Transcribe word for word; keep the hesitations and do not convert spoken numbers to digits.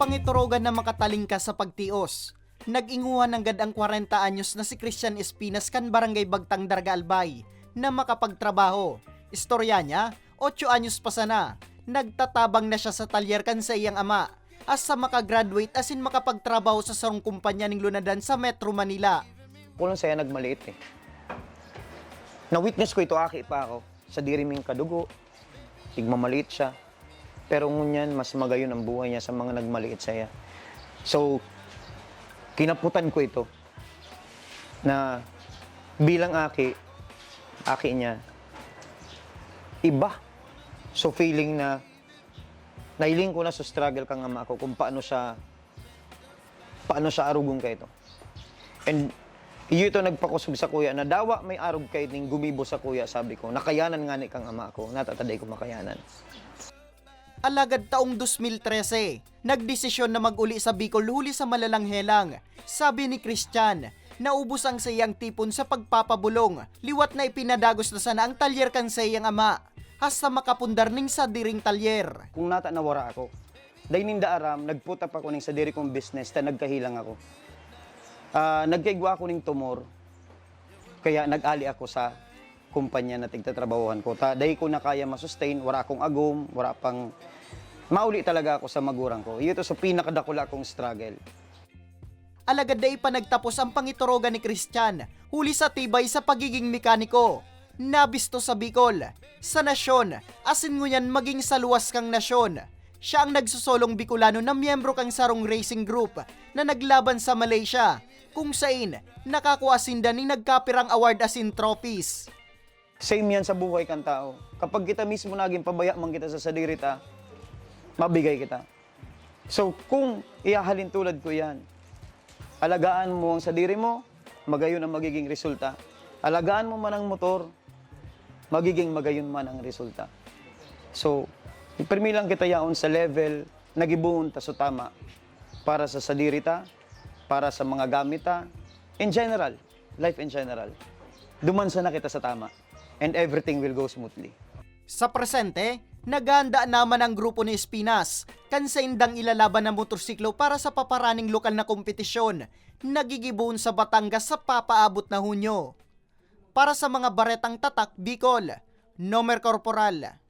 Pangiturogan na makatalingkas sa pagtios. Nag-inguha nanggad ang kwarenta anyos na si Christian Espinas kan Barangay Bagtang, Daraga, Albay, na makapagtrabaho. Istorya niya, otso anyos pa sana, nagtatabang na siya sa talyer kan saiyang ama, hasta makagraduate asin makapagtrabaho sa sarong kumpanya nin lunadan sa Metro Manila. Ako lang saya nagmaliit eh. Na-witness ko ito, aki pa ako. Sadiri ming kadugo, tigmamaliit siya. Pero ngunyan, mas magayon ang buhay niya sa mga nagmaliit saiya. So, kinaputan ko ito na bilang aki, aki niya, iba. So, feeling na nahiling ko na sa struggle kang ama ko kung paano siya, paano siya arugon kaito. And iyo ito nagpakusog sa kuya na dawa may arog kaining gumibo sa kuya, sabi ko, nakayanan ngani kang ama ko, nata ta dai ko makayanan. Alagad taong dos mil trese, nagdesisyon na mag-uli sa Bicol huli sa malalang helang. Sabi ni Christian, naubos ang saiyang tipon sa pagpapabolong, liwat na ipinadagos na sana ang talyer kan saiyang ama, hasta makapundar ning sadiring talyer. Kung nata nawara ako, dai ninda aram, nagputap ako ning sadiri kong business ta nagkahelang ako. Ah, nagkaigwa ako ning tumor, kaya nag-ali ako sa kumpanya na tigtatrabahohan ko. Ta, dai ko na kaya ma-sustain, wara akong agom, wara pang mauli talaga ako sa magurang ko. Iyo to sa pinakadakula kong struggle. Alagad dai pa nagtapos ang pangiturogan ni Christian, huli sa tibay sa pagiging mekaniko. Nabisto sa Bicol, sa nasyon, asin ngunyan maging sa luwas kang nasyon. Siya ang nagsosolong Bicolano na miyembro kan sarong racing group na naglaban sa Malaysia, kung sain nakakua sinda nin nagkapirang award asin trophies. Same yan sa buhay kan tao. Kapag kita mismo naging pabaya man kita sa sadiri ta, mabigay kita. So, kung ihahalin tulad ko yan, alagaan mo ang sadiri mo, magayon ang magiging resulta. Alagaan mo man ang motor, magiging magayon man ang resulta. So, pirmi lang kita yaon sa level na gibohon ta sa tama para sa sadiri ta, para sa mga gamit ta, in general, life in general. Duman sana kita sa tama, and everything will go smoothly. Sa presente, naghahanda naman ang grupo ni Espinas kan saindang ilalaban na motorsiklo para sa paparaning lokal na kompetisyon na gigibohon sa Batangas sa papaabot na Hunyo. Para sa mga Baretang Tatak Bicol, Nomer Corporal.